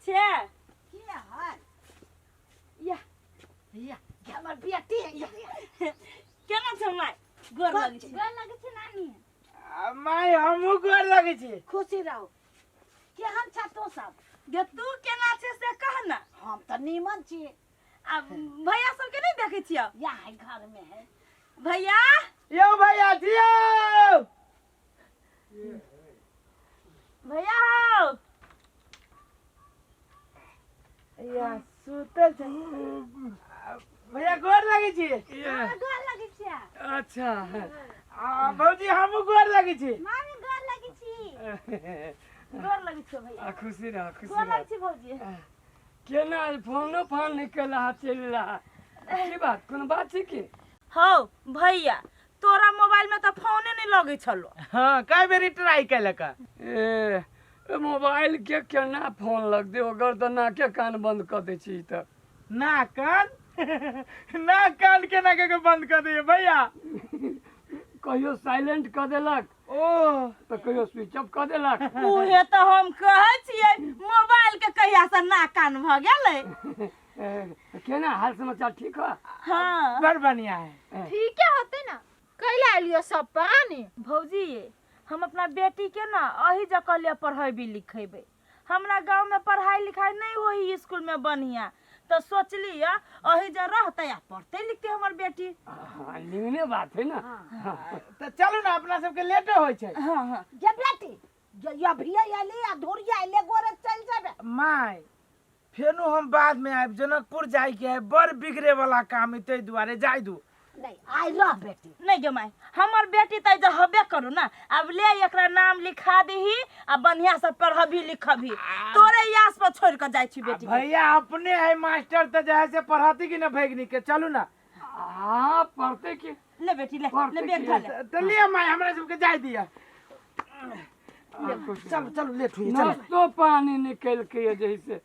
छै? की है? या। या, ये हमर बेटी है या। केना छै माय? गोर लगै छै। गोर लगै छै नानी। आ, माय, हमहूँ गोर लगै छी। खुशी रहो। केहन छ तू सब? गे, तू केना छै से कह ना। हम तऽ नीमन छी। आ भैया सबके नहि देखै छियौ? या है, घर में है। भैया, यौ भैया छियौ। भैया हौ। या, सुतल छै। आ, भैया, गोर लगै छी। गोर लगै छै। अच्छा। आ भौजी, हमहूँ गोर लगै छी। मामी, गोर लगै छी। गोर लगै छियौ भैया। आ, खुशी रह, खुशी गोर रह। लगै छी भौजी। केना फोनो फान नहि केला, चलि रहा, की बात? कोनो बात छै की? हौ भैया, तोरा मोबाइल में तऽ फोने नहि लगै छलो। हाँ, कए बेरी ट्राई केलक। ए ए, मोबाइल के केना फोन लगतै? ओकर तऽ नाके कान बंद कऽ दै छी तऽ। ना कान, ना कान केना के के बंद कर दिए भैया? कहियो साइलेंट कऽ देलक ओ तऽ कहियो स्विच ऑफ कऽ देलक। उहे तऽ हम कहै छियै, मोबाइल के कहिया से नाक कान भऽ गेलै। ए, केना हाल समाचार, ठीक है? हाँ। बड़ बढ़िया है। ठीके होते ना। कैला एलियो सब प्राणी? भौजी, हम अपना बेटी के ना अही जगह ले पढ़ेबी लिखेबै। हमरा गाँव में पढ़ाई लिखाई नहीं होई स्कूल में बढ़िया, तो सोचली अही जे रहते आ पढ़ते लिखते हमर बेटी। हाँ, निमने बात है ना। तऽ चलू ने, अपना सबके लेटे होइ छै। हाँ हाँ। जे बेटी, जे अभिये अयली आ धुरिया अयले, गोरे चलि जेबे। माय, फेनो हम बाद में आबि, जनकपुर जाइके है, बड़ बिगड़े वाला काम है, ताहि दुआरे जाय दू। नहीं, आइ रह बेटी। नहीं गे माय, हमर बेटी तऽ जे हबे करू ना, अब ले एकरा नाम लिखा दही आ बढ़िया से पढ़बी लिखबी। तोरे आस पर छोड़ के जाइ छी बेटी के। भैया अपने है मास्टर, तऽ जे है से पढ़ती कि न भैगनी के? चलू ना। हाँ, पढ़ते की। ले बेटी, ले। पढ़ते ले बैग की? धर ले। तऽ लिअ माय, हमरा सबके जाय दिअ। चलू चलू, लेट हुई, चलू। नाश्तो पानी निकल के जैसे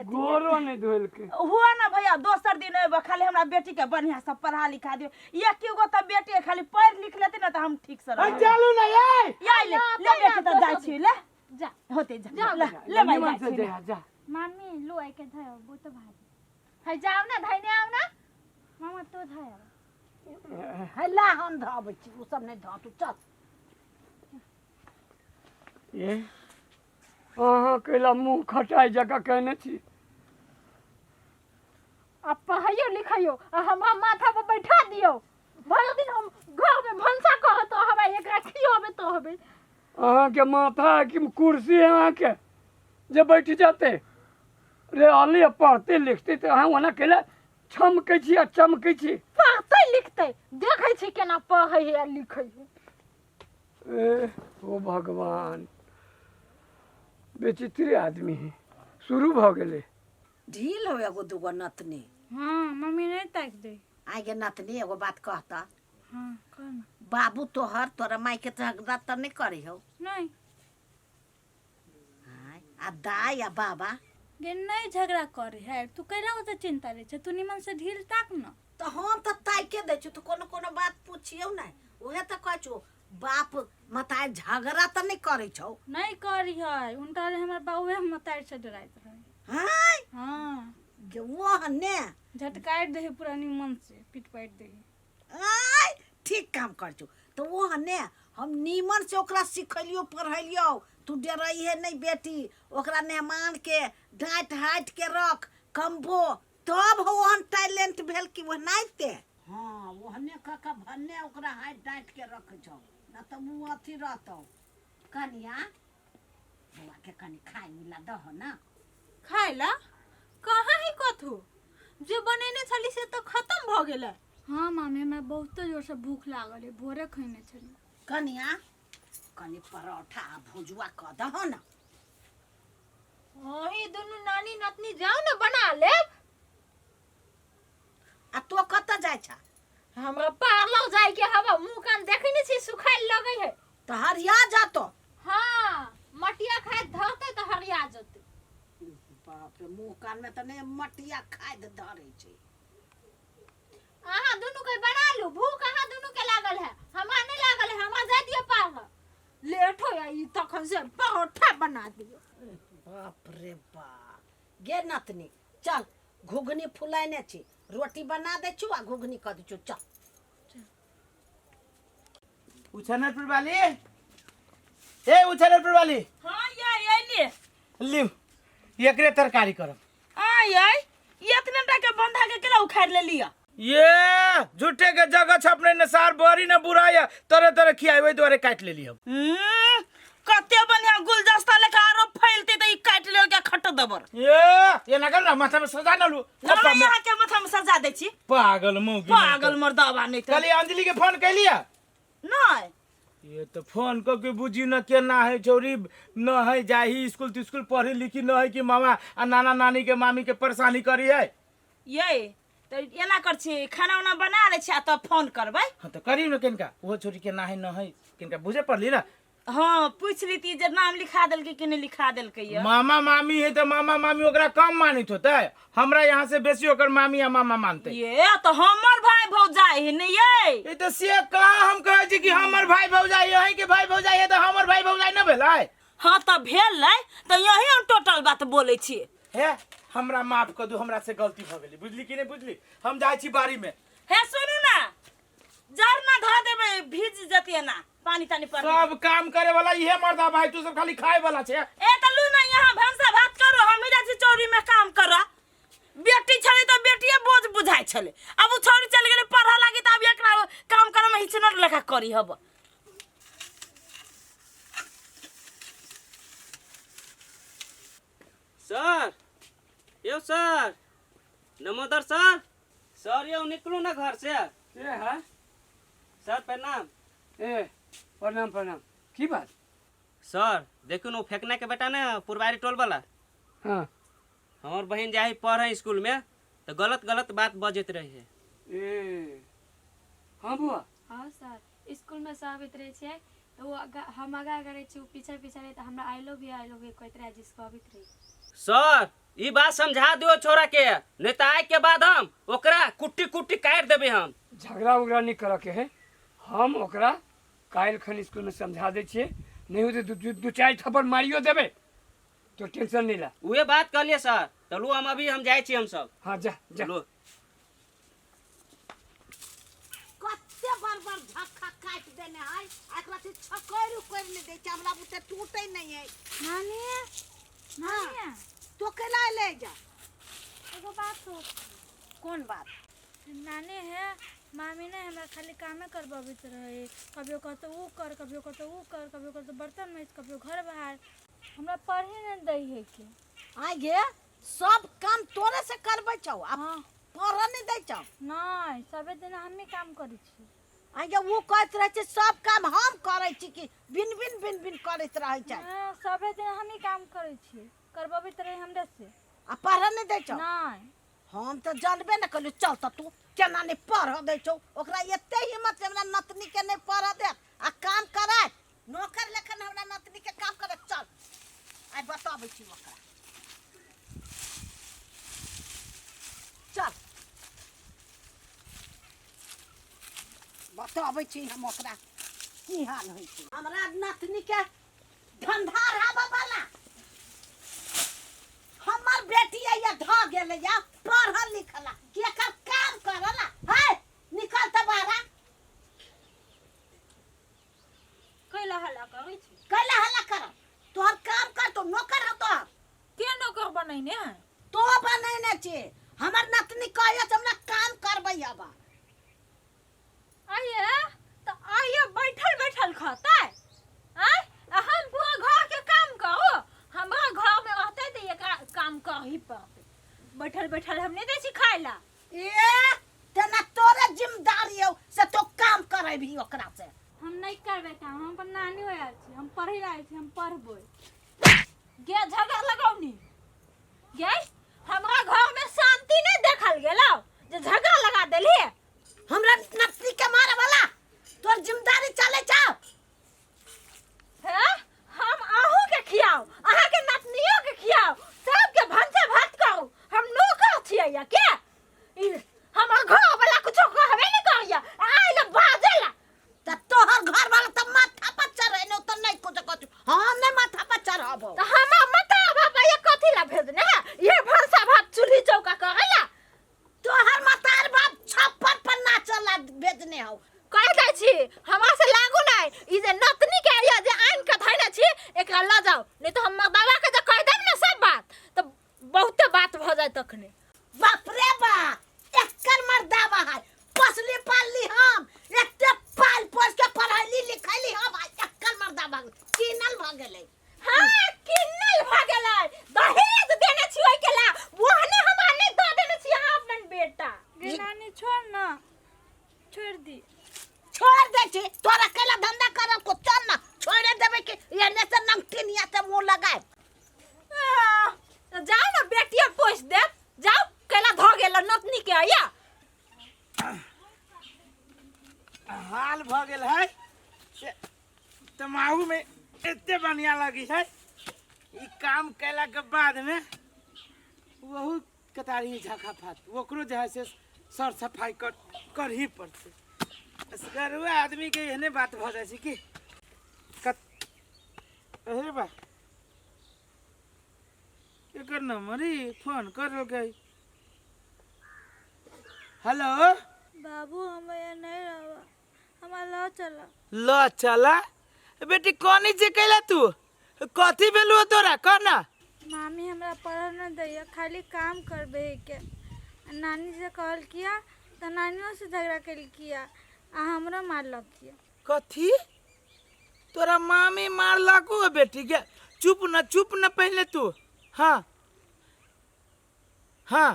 गोरो नहीं धोल के। हुआ ना भैया, दोसर दिन अयबो। खाली हमरा बेटी के बढ़िया से पढ़ा लिखा दियो। एक गो तऽ बेटी है, खाली पढ़ लिख लेते ना तऽ हम ठीक से रहबै। चलू ना ये। या ले ले बेटी, तऽ जाइ छी, ले। जा। होते जा, ले ले माय, निमन जाइ से छी, ले। जा जा। मामी, लो के धयो बहुत भारी है। जाओ ना, धैने आओ ना मामा, तो धयो। है, ला, हम धऽबै छी। ओ सब नहि धऽ, तू चल। ए, अहाँ कैला मुँह खटाइ जकाँ कहने छी? आ पढ़ाइयो लिखाइयो आ हमरा माथा पर बैठा दियो। भरि दिन हम घर में भनसा करत रहबै, एकरा खियाबैत रहबै। अहाँके माथा है कि कुर्सी है अहाँके जे बैठ जेतै रे? अली पढ़ते लिखते तऽ अहाँ ओना कैला छमकै छी आ चमकै छी? पढ़तै लिखतै, देखै छी केना पढ़ै है आ लिखै है। ए ओ भगवान, विचित्र आदमी है, शुरू भऽ गेलै। ढील हो एगो दूगो नतनी। हाँ मम्मी, नहीं ताक दे। आइ गे नतनी, एगो बात कहता? हाँ, कह ना। बाबू तोहर तोरा माय के झगड़ा तऽ नहि करी हौ? नहीं। आँय, आ दाइ आ बाबा? गे, नहीं झगड़ा करे है। तू कैला ओते चिंता रे छै? तू निमन से ढील ताक ना। तऽ हम तऽ ताके दै छी, तू कोनो कोनो बात पुछियौ नहि। उहे तऽ कहै छौ, बाप मताइ झगड़ा तऽ नहि करै छौ? नहीं करी है। उनका रे हमर बाबूए मतार से डराइत रहे। हाँ? हाँ। गे, वो ने झटकारि दे है पूरा निमन से, पीट पाटि दे है। आय, ठीक काम कर छौ। तऽ वो ने हम नीमन से ओकरा सिखेलियो पढ़ेलियो। तू डरैहे नहीं बेटी, ओकरा मेहमान के डाँटि हाटि के रख कम्बो, तब हो ओहन टैलेंट भेल कि वो नाइते। हाँ, ओहने कऽ कऽ भन्ने ओकरा हाटि डाँटि के रखै छौ न तऽ मुँह अथी रहतौ। कनिया, बौआ के कनि खाय ला दहो ना। खाय ला कहाँ है कथू? जे बनेने छली से तऽ खत्म भऽ गेलै। हाँ मामी, हमरा बहुते जोर से भूख लागल है, भोरे खैने छली। कनिया, कनि परोठा आ भुजुआ कऽ दहो ना। अहीं दुनू नानी नतनी जाओ ना, बना लेब। आ तो कतऽ जाइ छ? हमरा पार्लर जाय के हवा। मुंह कान देखै नै छी, सुखायल लगै है। तऽ हरिया जतो। हाँ, मटिया खाय धरतै तऽ हरिया जतै। बाप रे, मुँह कानमे तऽ नहि मटिया खाय धरै छै। अहाँ दुनू के बना लू। भूख अहाँ दुनू के लागल है, हमरा नहीं लागल है। हमरा जाय दियौ पार्लर, लेट हो ई तखन से परोठा बना दियौ। बाप रे बाप। गे नतनी चल घुघनी फुलाइने छी रोटी बना दै छु आ घुघनी कऽ दै छु चल उछनरपुर वाली ए उछनरपुर वाली हाँ ये अइली लिउ एकरे तरकारी करब आय आय इतने टा के बंधा के केला उखाड़ ले लिया ये झूठे के जगह छपने न सार बड़ी न बुरा या तरह तरह खियाई ओहि दुआरे काटि लेली हम हम्म, कते बढ़िया गुलदस्ता लेखा आरो फैलते त ई काटि लेल के खट दबर ये ये ना कर ना माथा में सजा न लू ना यहाँ के माथा में सजा दै छी पागल मुंह पागल मर्दावा नहीं कहली अंजलि के फोन कैलिया नहीं ये तो फोन क के बुझी न केना है छौरी न है जाही स्कूल तिस्कुल पढ़ी लिखी न है कि मामा आ नाना नानी के मामी के परेशानी करी है ये तो एना कर छी खाना उना बना लै छी आ तब फोन करबै हाँ तो करी न किनका ओहो छोरी केना है न है किनका बुझे पड़ली ना हाँ पूछ लीती जे नाम लिखा देलकै कि नहि लिखा देलकै ये मामा मामी है तो मामा मामी ओकरा कम मानित होते हमरा यहाँ से बेसी ओकर मामी आ मामा मानते ये तो हमर भाई भौजाई है ने ये ये तो से कहाँ हम कहै छी कि हमर भाई भौजाई अहीं के भाई भौजाई है तो हमर भाई भौजाई न भेलै हाँ तऽ भेल है तऽ यही हम टोटल बात बोलै छी हे हमरा माफ कर दू हमरा से गलती भऽ गेलै बुझली कि नहि बुझली हम जाइ छी बाड़ी में हे सुनू ना जर ना धऽ देबै भीज जतियै ना पानी तानी पर सब काम करे वाला इहे मर्दा भाई तू सब खाली खाए वाला छे ए तऽ लू ना यहाँ भनसा भात करू हम जाइ छी चौरी में काम करऽ बेटी छलै तऽ बेटिए बोझ बुझाइ छलै आब ओ छौरी चलि गेलै पढ़ऽ लागी तऽ आब एकरा काम करऽ में हिचनर लेखा करी हब सर यौ सर नमोदर सर सर यौ निकलू ना घर से के है सर प्रणाम ए प्रणाम प्रणाम की बात सर देखू ने ओ फेकना के बेटा ने पुरवारी टोल वाला हाँ हमर बहिन जाही पढ़े स्कूल में तो गलत गलत बात बजैत रहे ए हाँ बुआ हाँ सर स्कूलमे सब आबैत रहै छै तऽ ओ आगा हम आगाँ आगाँ रहै छी ओ पीछा पीछा रहै तऽ हमरा I love you I love you कहैत रहै जिसको अबैत रहै सर ई बात समझा दियो छोरा के नहीं तो आइ के बाद हम ओकरा कुट्टी कुट्टी काटि देबै हम झगड़ा उगड़ा नहीं करऽ के है हम ओकरा काल्हि खन स्कूलमे समझा दै छियै नहीं होतै दू दू दू चारि थप्पड़ मारियो देबै तो टेंशन नहीं ला उहे बात कहलिए सर चलू हम अभी हम जाइ छी हम सब हाँ जा जा लो कते बार बार झक्का काटि देने है आ एकरा से छकैर उकैर नहि दै छै हमरा बुते टूटै नहि है नानी नानी तो केला ले जा एगो बात हो कोन बात नानी है मामी ने हमरा खाली कामे करबबैत रहे कभियो कहतो उ कर कभियो कहतो उ कर कभियो कहतो बर्तन मैज कभियो घर बहार हमरा पढ़े नहि दै है के आइ गे सब काम तोरे से करबै छौ आ हाँ पढ़ऽ नहि दै छौ नहि सबे दिन हमे काम करै छी आइ गे ओ कहैत रहै छै सब काम हम करै छी कि बिन बिन बिन बिन करैत रहै छै हाँ, सबे दिन हमे काम करै छी करबबैत रहे हमरे से आ पढ़ऽ नहि दै छौ नहि हम तऽ जानबे नहि कयलहुँ चल तऽ तू केना नहि पढ़ऽ दै छौ ओकरा एते हिम्मत छै हमरा नतनीके नहि पढ़ऽ देत आ काम करायत नौकर लेखन हमरा नतनीके काम करत चल आइ बताबै छी ओकरा चल बताबै छी हम ओकरा की हाल होइ छै हमरा नतनीके धंधा राबऽ वाला हमर बेटी या ढह गेलै या पढ़ल लिखला कि एकर काम करला है निकल तऽ बाहर कैला हल्ला करै छी कैला हल्ला कर तोहर काम कर तो नौकर हो तोहर के नौकर बनैने है तो बनैने छी हमर नतनी कहैया से हमरा काम करबै अब आइए तऽ आइए बैठल बैठल खतै आँय आ हम पूरा घर के काम करू हमरा घर में रहतै तऽ एकरा काम करही पड़तै बैठल बैठल हम नहि दै छी खाय ला ए तेना तोरे जिम्मेदारी हौ से तो काम करेबही ओकरा से हम नहि करबै काम हम अपन नानी हो आयल छी हम पढ़ै लए आयल छी हम पढ़बै गे झगड़ लगौनी गे हमरा घर में शांति नहीं देखल गेलो जे झगड़ा लगा देली हमरा नतनी के मारे वाला तोर जिम्मेदारी चले छौ हे हम अहूँ के खियाओ अहाँ के नतनियो के खियाओ सबके भनसा भात करू हम नौकर छियै या के ई हमर घर वाला कुछो कहबे नहीं करिया आइल बाजेला त तोहर घर वाला त माथा पर चढ़े ने त नहीं कुछ कुछ हम नहीं माथा पर चढ़बो त हमर माता बाबा ये कथी ला भेजने है ये भऽ गेलै। हाँ, किन्नल भ गेलै। दहेज देने छी ओइ के ला, ओहने हमरा नहीं दऽ देने छी अहाँ अपन बेटा। गे नानी छोड़ ना, छोड़ दी। छोड़ दे छी तोरा, कैला धंधा करब को? चल ना, छोड़े देबै कि एने से नंगटिनिया से मुंह लगाए। आह, तऽ जाउ ने, बेटिया पोसि देत। जाउ, कैला धऽ गेल नतनी के आया। हाल भऽ गेल है से तमाहू में एते बढ़िया लगी है। ई काम कैला के बाद में वहू कतारी झाखा फात ओकरो जे है से सर सफाई कर करही पड़तै। असगरुआ आदमी के एहने बात भऽ जाइ छै कि कत। अरे बा, केकर नंबर ई? फोन कर देलकै। हेलो बाबू, हम यहाँ नहीं रहबा, हमरा लऽ चला। ल चला बेटी, कौन जे कैला तू? कथी भेलू तोरा, कह ना। मामी हमरा पढ़ऽ न दैया, खाली काम करबे के। नानी से कहल किया तऽ नानियो से झगड़ा केलकिया आ हमरो मारलक किया। कथी, तोरा मामी मारलको? बेटी के चुप न, चुप न पहले तू। हाँ हाँ,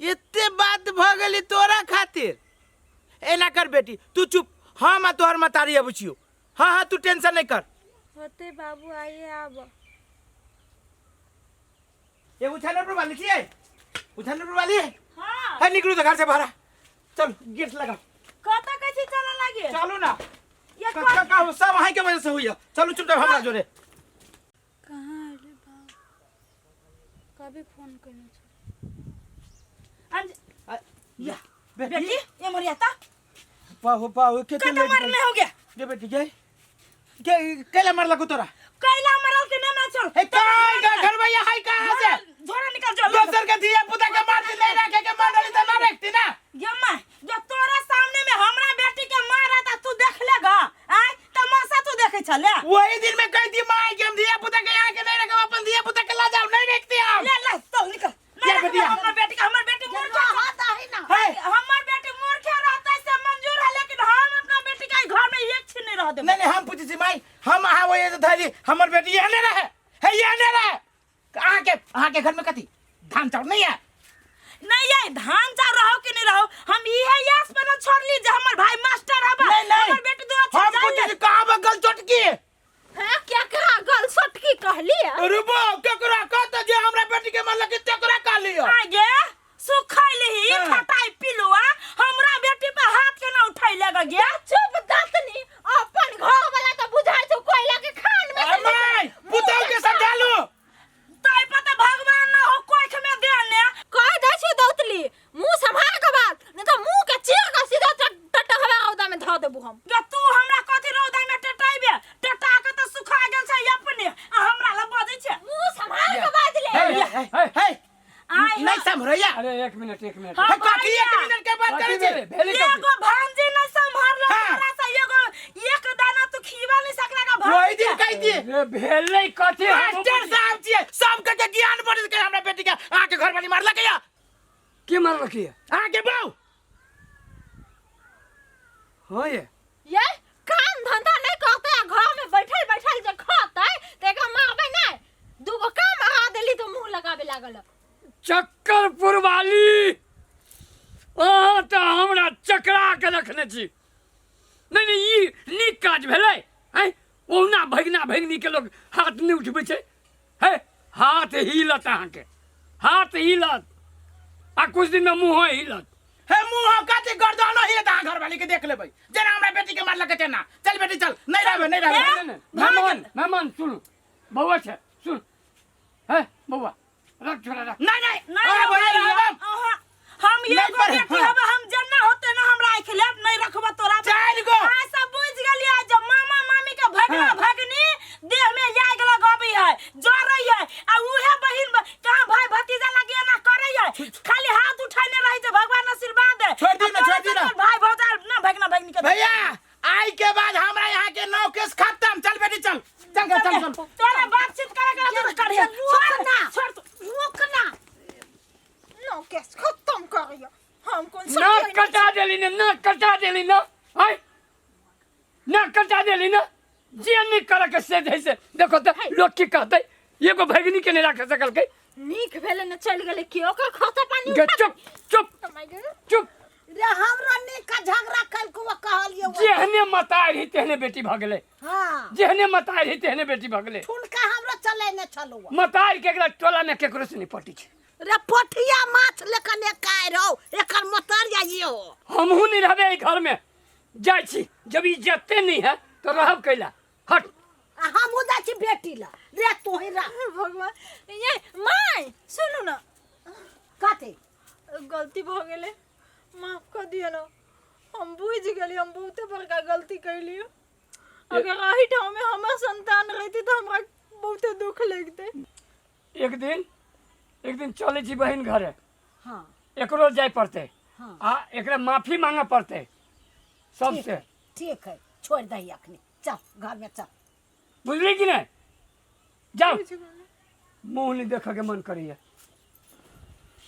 एते बात भऽ गेली तोरा खातिर? एना कर बेटी, तू चुप, हम आ तोहर मतारी अबै छियौ। हाँ हाँ, तू टेंशन नहीं कर। होते बाबू, आइए आब। ये उछालर पर वाली छियै, उछालर पर वाली। हाँ। है, निकलू तो घर से बाहर, चल गेट लगाओ। कतऽ कहै छी चलऽ लागे? चलू ना। ये का का का सब अहीं के वजह से हुई है। चलू चुपचाप हमरा जोरे। कहाँ अयलै बाबू? कभी फोन केने छल। या बेटी, बेटी, ये मरिया ता पाहो पाहो, के कत मरने हो गया? गे बेटी, गे के केला मारलको तोरा? कैला मरल के ना चल। हे काय का घर भैया है, कहां से झोरा निकाल, चल। दोसर के धिया पुता के मारती नहीं रखे के मारली त ना रखती ना। गे माय, जो तोरा सामने में हमरा बेटी के मारा ता तू देख लेगा? आय तमाशा तू देखे छले? वही दिन में कह दी माई के हम धिया पुता के यहाँ के नहीं रखे, अपन धिया पुता के ला जाओ, नहीं रखती हम। ले ले, चल निकल। या नहीं रखबे बेटिया। हमर बेटी के, हमर बेटी मूर्ख है। रहत है ना। है हमर बेटी मूर्ख रहता से मंजूर है, लेकिन हम अपना बेटी के घर में एक छिन नहीं रह देबै। नहीं नहीं, हम पूछे छी माई, हम अहाँ वही धरी हमर बेटी यहाँ नहीं रहे है, यहाँ नहीं रहे। अहाँ के घर में कथी धान चाउर नहीं है? नहीं ये धान चाउर रहो कि नहीं रहो, हम इहे यास पर न छोड़ली जे हमर भाई मास्टर हबा। नहीं नहीं, हमर बेटी दो अच्छा हम जान पूछे ले। छी कहाँ पर गल चोटकी? हाँ, क्या कहा? गल सटकी कहली है? रुबो, केकरा कहत जे हमरा बेटी के मारलक, तेकरा कहलियो? आगे सुखैली। हाँ। खटाई पिलुआ हमरा बेटी पे हाथ केना उठाई लेगा गे? चुप दतनी, अपन घर वाला तो बुझाइ छौ कोयला के खान में से। माई, पुतहु के समझालू। तै पता भगवान ना हो कोख में देने। कह दै छी दौतली, मुंह सम्हार के बात, नहीं तो मुंह के चीर के सीधा टटहवा रौदा में धऽ देबू हम। गे तू हमरा कथी रौदा में टटाइबे? टटा के तऽ सुखा गेल छै अपने आ हमरा लग बजै छै। मुंह सम्हार के बाज ले। हे हे हे हे, आइ नहीं संभरैया। अरे एक मिनट, एक मिनट। हाँ, हे कथी एक भैया। मिनट के बात कथी करै छी? भेलै? भेलै कथी? एगो भांजी नहीं संभारलो। हाँ। तोरा से एगो एक दाना तू खीबा नहीं सकला का वही भांजी। दिन कह दिए। रे भेलै कथी? हम मास्टर साहब छियै, सब के ज्ञान बढ़ के हमरा बेटी के अहाँ के घर वाली मारलक या। के मारलक ये? अहाँ के बाऊ। हाँ ये ये काम धंधा नहीं करते आ घर में बैठल बैठल जे खतै त एकरा मारबै नहीं। दूगो काम अहा देली तो मुंह लगाबे लागल। चक्कर पुरवाली, अहाँ तऽ हमरा चकरा के रखने छी। नहीं नहीं, ई नीक काज भेलै? हैं, ओहुना भगना भगनी के लोग हाथ नहि उठबै छै। हे, हाथ हिलत, अहाँके हाथ हिलत आ कुछ दिन में मुँहो हिलत। हे मुंह कथी, गर्दनो हिलत। अहाँ घर वाली के देख लेबै, जेना हमरा बेटी के मारलक तेना। चल बेटी चल, नहीं रहबे, नहीं रहबे। नहीं, नहीं, मेहमान मेहमान, सुनू, बौआ छै, सुन हे बौआ, रख छोड़ा रख। नहीं नहीं। नहीं। अरे भैया, रहब। अहाँ हम नहीं एगो पर- बेटी हाँ। हब, हम जेना होते ना हमरा आँखि लेब, नहीं रखब तोरा। चारि गो। आ सब बुझ गेलियै जे मामा मामी के भगना हाँ। भगनी देह में आगि लगबै है, जरै है, आ उहे बहिन कहाँ भाई भतीजा लगे एना करै है, खाली हाथ उठेने रहै छै। भगवान आशीर्वाद दे। छोड़ दी ना, आ तोरा छोड़ दी ना। सब भाई भौजा ना भगना भगनी के। भैया, आई के बाद हमरा यहाँ के नौ केस खत्म। चल बेटी चल, चल चल चल चल। तोरा बातचीत करे के तोरा करे। रुक ना। छोड़ तू। रुक ना। नो केस खत्म करियो, हम कोन नाक कटा देली ने, नाक कटा देली ने, आय नाक कटा देली ने। जे नहि करऽ के से जे है से देखो तऽ लोक की कहतै एगो भगिनी के नहि राख सकलकै। नीक भेलै ने चलि गेलै के ओकर खर्चा पानी गे चुप चुप चुप। रे हमरो नीक का झगड़ा कलको कहलियो। जेहने मताइ रही तेहने बेटी भऽ गेलै। हाँ। जेहने मताइ रही तेहने बेटी भऽ गेलै। ठुनका हमरो चले ने छलो। मताइ के एकरा टोला में केकरो से नहीं पटी छै। रे पोठिया माछ लेखन एकाइ रहो एकर मतरिया ये हो। हमहूँ नहीं रहबे एहि घर में, जाइ छी जब ई जते नहीं है तो रहब कैला। हट। आ हमहूँ जाइ छी बेटी ला। रे तोही रह। भगवान ये my सुनू ना। कथी? गलती भऽ गेलै, माफ कऽ दिअ ना, हम बुझि गेली हम बहुते बड़का गलती कैलियै। अगर एहि ठाम में हमर संतान रहती तऽ हमरा बहुते दुख लगतै। एक दिन एक दिन चलै छी बहिन घरे। हाँ। एकरो जाय पड़तै। हाँ। आ एकरा माफी मांगे पड़तै सबसे। ठीक है, छोड़ दही अखनी, चल घर में चल। बुझली कि नहीं? जाओ। मुँह नहीं देखे के मन करैया।